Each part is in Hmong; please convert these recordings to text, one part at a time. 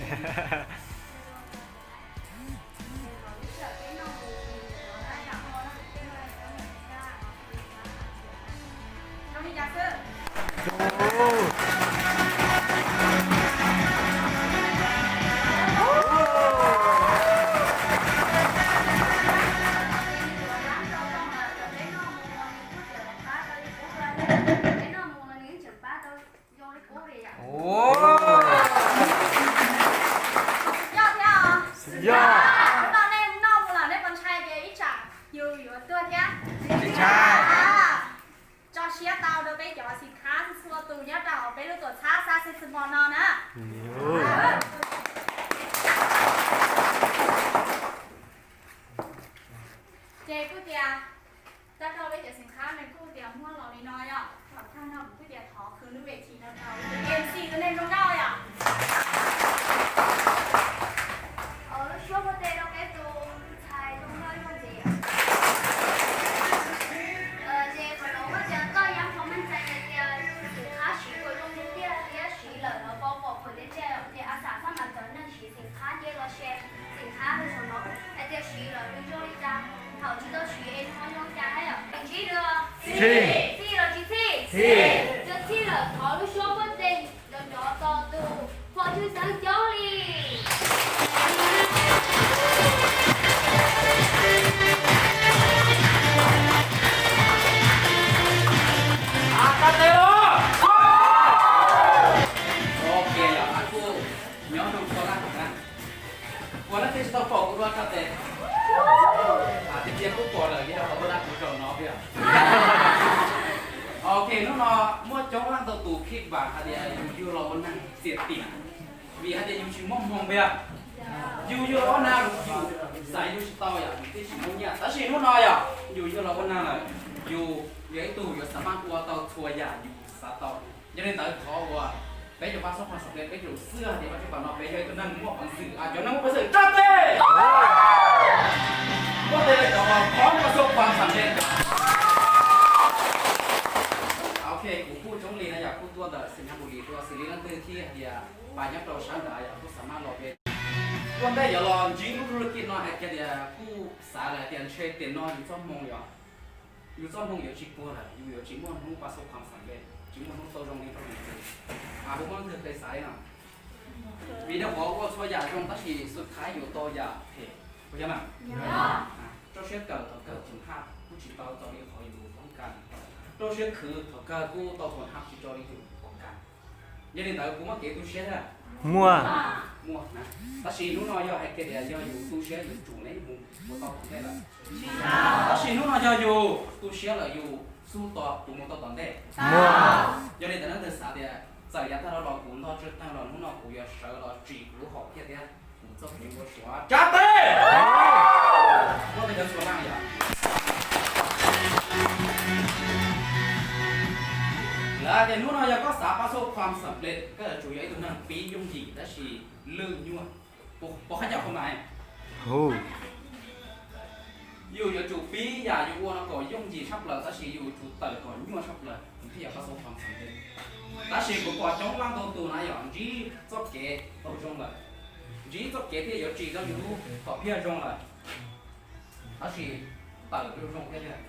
Yog thiab os. Yog. Hnub no nej noj mus lawm nej puas ntshai tias ib tsam yus yuav tuag thiab? Tsis ntshai. Tso siab tau rau peb cov xeem khab txhua tus nyob rau hauv peb lub tuam txhab Xab Xes Xes Mos no na. Ces kuj tias, tag nrho peb cov xeem khab nws kuj tias muaj los li no yom, thaum tag no kuv kuj tias thov khwv lub vej thim no rau MC tus neeg zoo nkauj yom. Lub suab puab tej rau peb tus ntxhais zoo nkauj ib ntsis. Ces qhov no kuj tias txoj yam qhov meej txais tias xeem khab siv kuj zoo tiag tiag thiab siv lawm los pom pom pom tias tias a xav xab mas cov neeg siv xeem khab cia los share xeem khab rau saum no hais tias siv lawm nws zoo li cas, thaum tsis tau siv es nws ho zoo li cas thiab yom. Txhij los tsis txhij? Txhij. Yog txhij lawm thov lub suab puab tej nrov nrov tos tus Phom Tshwj Xeeb coob li. Nyob zoo txhua leej na, ua leej twg tsis tau pom kuv dua tsa tes. Tiag tiag kuj pom lawm, yog los ua dab kuv zaum no thiab. Ok, hnub no muaj coob leej ntau tus khib vam hais tias yus yug los ua neeg txiam tiam, vim hais tias yus tsis muaj hmoo tiag. Yus yug los ua neeg yus xaiv yus tsis tau yom, yus thiaj tsis muaj nyiaj. Tab sis hnub no yog yus yug los ua neeg lawm, yus yog ib tug yuav xav maj ua tau txhua yam yus xav tau. Yog li ntawd qhov uas peb yuav pab xoob qhov xam lej peb yuav xwb hais tias Vaj Tswv Pam no peb yog ib tug neeg muaj peev xwm, cov neeg muaj peev xwm tsa tes. Muaj tes rau cov uas pab xoob qhov xam lej. Ok, kuv kuj coob li na yom, kuj tuaj ntawm Xais Nyab Npus Lis tuaj, xws li leej twg thiaj hais tias pab nyob rau sab nrad yom kuj xav maj los peb. Ua ntej yuav los ntsib lub lub kij no hais kiag tias kuj xav lawm hais tias ntshe tiam no yus txoj hmoo yom, yus txoj hmoo yuav tsis puag lawm, yus yuav tsis muaj hnub pab xoob qhov xam lej, tsis muaj hnub tau zoo li rau tus. Puas muaj leej twg xav li no? Vim rau qhov ua txhua yam zoo tab sis xub thaiv yuav tau yam phem, puas yog mas? Rau siab kawm thaum kawg khoom haj kuj tsis tau txaus li qhov yus poob kas, rau siab khwv thaum kawg kuj tau khoom haj tsis txaus li yus poob kas. Yog li ntawd puas muaj kev tu siab thiab? Muaj. Muaj na. Tab sis hnub no yog hais kiag tias yog yus tu siab yus tsum ne mus ua tau tom ntej lawm. Tab sis hnub no yog yus tu siab lawm yus xub tos tus mus tau tom ntej. Muaj. Yog li ntawd leej twg xav tias txawm yav tag los kuv ntog tsw tag los hnub no kuv yuav sawv los tsim kuv lub hom phiaj thiab kuv txoj kev npau suav tsa tes. Muaj tej cov txhua leej yom. Lawv tias hnub no yog koj xav pab xoob qhov xam lej koj yuav tsum yog ib tug neeg pib yooj yim tab sis lwj nyuaj. Puas qhab cam qhov mas? Yus yuav tsum pib yam yus ua no kom yooj yim tshaj plaws tab sis yus yuav tsum tawm kom nyuaj tshaj plaws thiaj yog pab xoob qhov xam lej. Tab sis kuv pom coob leej ntau tus na yog ntsib txoj kev tau zoo lawm, ntsib txoj kev thiaj yuav tsim tau yus lub hom phiaj zoo lawm. Tab sis tawm zoo zoo thiab tiag,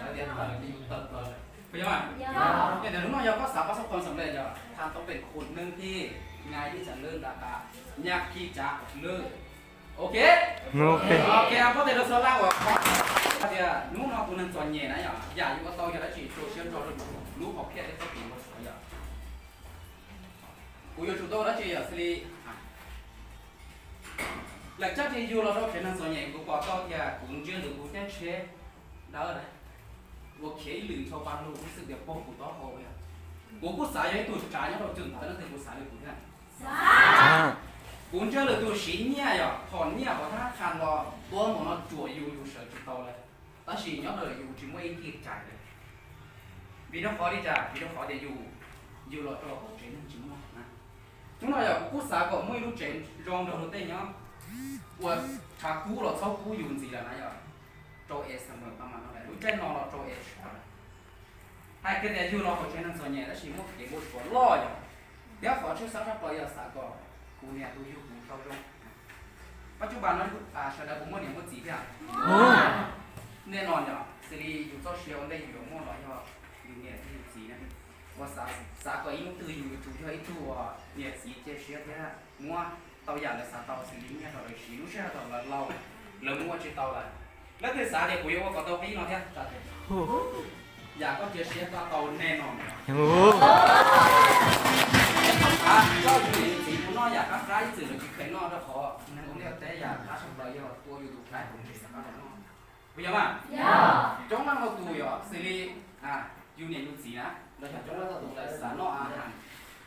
lawv tias tawm ces yus tawm plaws lawm. Puas yog mas? Yog. Yog tias hnub no yog koj xav pab xoob qhov xam lej yog tha tau pem khum neeg thiab ngai ib txhais lwb nta qas nyaj khi tsav lwb. Ok. Ok, pab tes rau txhua leej uas tias hnub no tus neeg txom nyem na yom, yam yus ua tau yog dab tsi rau siab ntso rau yus lub hom phiaj thiab txoj kev npau suav yom. Kuv yuav tsum tau dab tsi yog xws li lawm caj ces yug los rau tsev neeg txom nyem kuv pom tau tias kuv ntsia ntawm kuv caj tsheb dawb na, ua khiav ib lwm nthua pa lug xwb tias pog kuv taub hau yog. Kuv kuj xav yog ib tug tsav nyob rau cwm ntawd leej twg puas xav li kuv thiab? Kuv ntsia lwm tus siv nyiaj yog thom nyiaj hauv thab qha los tuab npaum no tsuam yus yus sawv tsis tau lawm. Tab sis nyob rau yus tsis muaj ib ncig tsais li. Vim rau qhov li cas? Vim rau qhov tias yus, yus los rau hauv tsev neeg tsis muaj na. Hnub no yog kuv kuj xav kom muaj ib lub tsev zoo nrog luag tej nyob, ua tshav kub los txhob kub yus ntxiv lawm na yog, rau es xeem meem pa mas no lawm lub caij no los rau es sov lawm. Hais kiag tias yug los hauv tsev neeg txom nyem tab sis muaj kev npau suav loj yog, thiab qhov tshwj xeeb tshaj plaws yog xav kom Tus niam tus yug kuv tau zoo. Pab cub pas no sawv daws puas muaj niam muaj txiv thiab? Nej no yog xws li yus txoj sia ua ntej yus yuav muaj los yog yus niam thiab yus txiv na. Ua xav kom ib hnub twg yus yuav tsum yog ib tug uas niam txiv cia siab thiab muab tau yam lawv xav tau xws li nyiaj rau lawv siv. Lub sij hawm thaum lawv laus, lawv muaj tsis tau lawm, leej twg xav tias kuv yuav ua kom tau qib no thiab? Yam koj cia siab koj tau nej no. Koj yus niam yus txiv kuv noj yam qab qab ib txwm lawv tsis kheev noj rau qhov neeg ua liaj teb yam qab tshaj plaws yog tua yus tus khaib kuv tsis xav noj. Puas yog mas? Coob leej ntau tus yog xws li yus niam yus txiv na, los yog coob leej ntau tus lawv xav noj a has,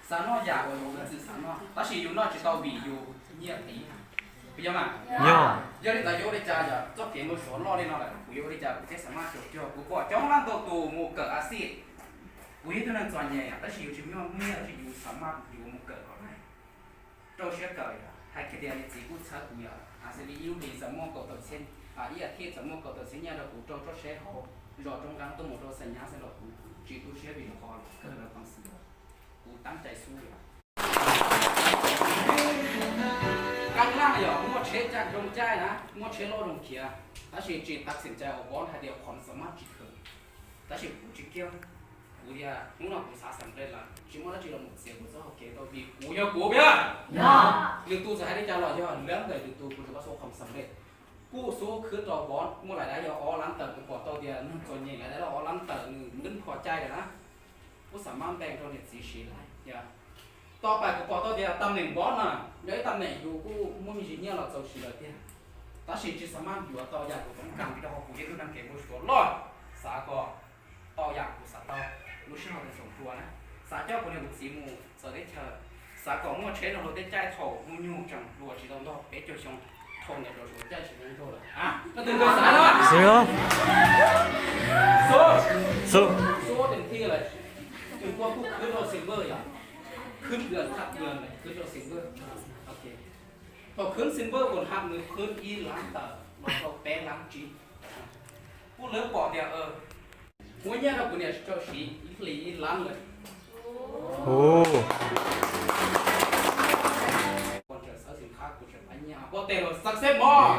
xav noj yam uas yus ib txwm xav noj tab sis yus noj tsis tau vim yus nyiaj qis. Puas yog mas? Yog li ntawd yuav ua li cas yog txoj kev npau suav loj li no lawm kuv yuav ua li cas kuv thiaj xav mas cuag cuag? Kuv pom coob leej ntau tus mus kawm a xij. Kuv yog ib tug neeg txom nyem tab sis yus tsis muaj nyiaj tab sis yus xav mas yus mus kawm kom rau siab kawm yom. Hais kiag tias niam txiv kuj txhawb kuv yom, xws li ib lub hlis txawm muaj kaum tawm txhiab, ib as thiv txawm muaj kaum tawm txhiab nyiaj rau kuv rau tsob seb hauv zos roob nqab tuaj mus rau xa nyab xwb los kuv tsis tu siab vim rau qhov kawg lawv peev xwm, kuv tab cai xub yom. Kaab laj yog muaj tsheb caij zoo caij na, muaj tsheb loj zoo khiav, tab sis tsis tas xim cai uas Bob hais tias qhov xav mas tsis kawm. Tab sis kuv tsis kiag, kuv tias hnub no kuv xav xam lej lawm tsis muaj dab tsi los mus txiav kuv txoj hau kev tau vim kuv yog kuv yog. Lwm tus txawm hais li cas los yog lab ntawm lwm tus, kuv tsuas pab xub qhov xam lej. Kuj xub khwb rau Bob muaj lais dab yog ob lab tawm, kuv pom tau tias neeg txom nyem lais dab ob lab tawm nws twb kho caij lawm na. Kuj xav mas npeej rau niam txiv siv lais yog. Tau pais kuv pom tau tias tam neem Bob na yog ib tam neem yus kuj muaj me ntsis nyiaj los txaus siv lawm tiag, tab sis tsis xav mas yuav tau yam kuv toob kas vim rau qhov kuv yog ib tug neeg kev npau suav loj, xav kom tau yam kuv xav tau. Lub sij hawm txoom tua na, xav coj kuv niam kuv txiv mus txawv teb chaws, xav kom muaj tsheb rau hauv tej caij thaum hnub nyoog tseem hluas tsis tau ntog peb caug xyoo, thaum ntawd rau suav caij tsis tau ntog lawm. Leej twg xav no? Xub, xub tes thij lawm. Tus kuj kuj khwb rau silver yom, khwb dwam thaj dwam khwb rau silver. Thaum khwb silver kuv hab nws khwb ib lab tawm los rau peb lab tsib. Kuj lawv pom tias muab nyiaj rau kuv niam tsis tau siv ib hlis ib lab lawm. Kuv tseem xav xim khab kuv tseem pab nyiaj pab tej los success mog.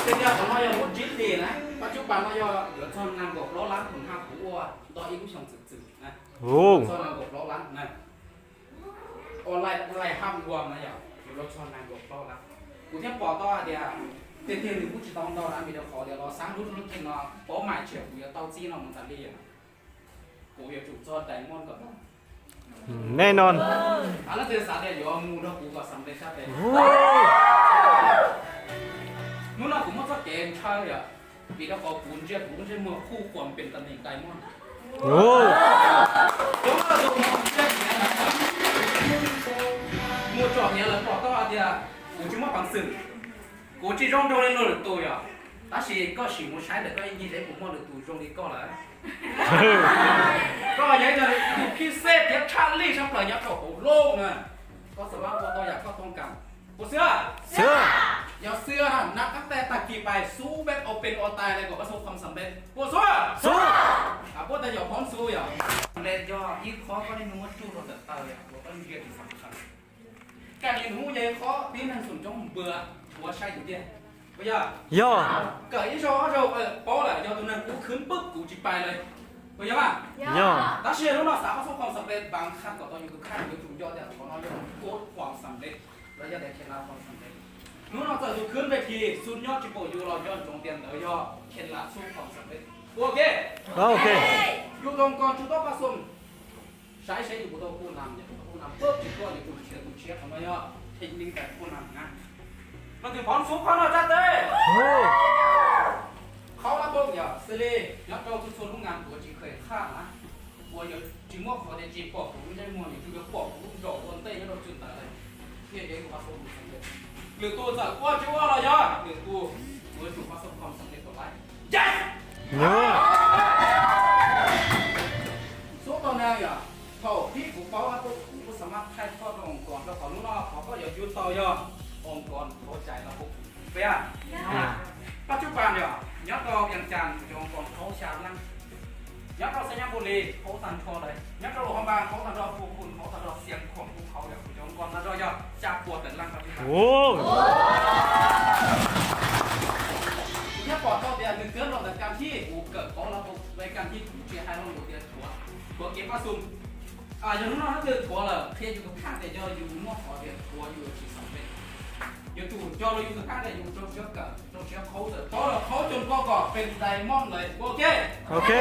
Tej yam qhov no yog lub tsib hlis na, pab cub pas no yog yuav txog nees nkaum plaub lab kuv hab kuv ua ntau ib lub xyoo txwm txwm na. Txog nees nkaum plaub lab na. Ua lais hab ua na yog yuav luag txog nees nkaum plaub lab. Kuv thiaj pom tau hais tias tiag tiag nws kuj tsis tau ntau na vim rau qhov tias los xaab lub lub kheej no paub mais tshiab kuv yuav tau txib no mus tas li. Kuv yuav tsum txog diamond kom tau. Nej no, leej twg xav tias yuav mus nrog kuv kom xam lej sab tes. Hnub no kuv muaj txoj kev ntshaw yom, vim rau qhov kuv ntsia kuv lub ntsej muag khuj quas pes tas neem diamond. Coob leej tus mus tsom hniav lawv pom tau hais tias kuv tsis muaj peev xwm, kuv tsis zoo nraug li luag lwm tus yom. Tab sis koj sim mus saib ntawm koj ib ncig zeb kuv muaj lwm tus zoo li koj lawm. Koj yog ib tug phij xej thiab tshaj lij tshaj plaws nyob rau hauv looj na. Koj xam mas ua tau yam koj toob kas. Puas xwb? Yog xwb na, nab qab tes tag kis pais xub peb open ua tais lawm kom pab xub qhov xam lej. Puas xwb? Puab tas yog phoob xub yog xam lej yog ib qho koj niaj hnub muab tsuj rau ntawm taw yog ua koj ntsia tsis xam lej. Kaj li hnub yog ib qho tib neeg xoom coob npua ua saib yus tiag. Puas yog? Kawm ib zaug ob zaug paub lawm yog tus neeg kuv khwv pwb kuv tsis pais lawm. Puas yog mas? Tab sis hnub no xav pab xub qhov xam lej npav qha kom tau yus tus kheej yuav tsum nco tias qhov no yog kod qhov xam lej los yog tias kheej lab qhov xam lej. Hnub no txawm tus khwv ve thim xub nyob tsis pom yus los nco ntsoov tias ntawd yog kheej lab xub qhov xam lej. Ua ke, yus zoo ko tsuj tob pab xub saib seb yus puas tau kuj nam, yog puas tau kuj nam pab tsis tuaj yus tus tshiab tus tshiab qhov no yog theej neeg tais kuj nam na. Leej twg phoob xub qhov no tsa tes. Qhov lab pob yog xws li nyob rau txhua txhua lub ngas kuv tsis kheev qhaj na, uas yog tsis muaj qhov tias tsis pom kuv lub ntsej muag, nws tsuas yog pom kuv lub nraum ua ntej nyob rau txwj ntawd lawm. Thiaj yog ib tug pab xub qhov xam lej. Lwm tus txawm ua tsis ua los yog lwm tus, kuv yuav tsum pab xub qhov xam lej kom laiv. Yes! Xub tau neeg yog thaum pib kuv paub lab pob kuv kuj xam mas thaij thoj rau oos kos rau qhov hnub no qhov koj yuav yug tau yog oos kos hauv cai lab pob kuv. Puas yog? Pab cub pas yog nyob rau Vias Cas kuv cov oos kos qhaub xya leej, nyob rau Xais Nyas Npus Lis qhaub tag nrho lawm, nyob rau Luam Phab Npas qhaub tag nrho, Phu Khun qhaub tag nrho, Xias Khuam kuj qhaub yog kuv cov oos Ua no yog xya pua tawm laj koj thiaj tau. Kuv thiaj pom tau tias nws txwv los ntawm kas thib, kuv kawm qauv los ua kas thib kuv tsis hais lo lus tias thuav, thuav kev pab xum. Yog hnub no leej twg thuav lawm qhia yus tus kheej tias yog yus muaj qhov tias thuav yus tsis xav pem, yuav tsum nco rau yus tus kheej tias yus rau siab kawm, rau siab qhaub tawm, paub los qhaub coj koj kom pem diamond lawm, ua ok.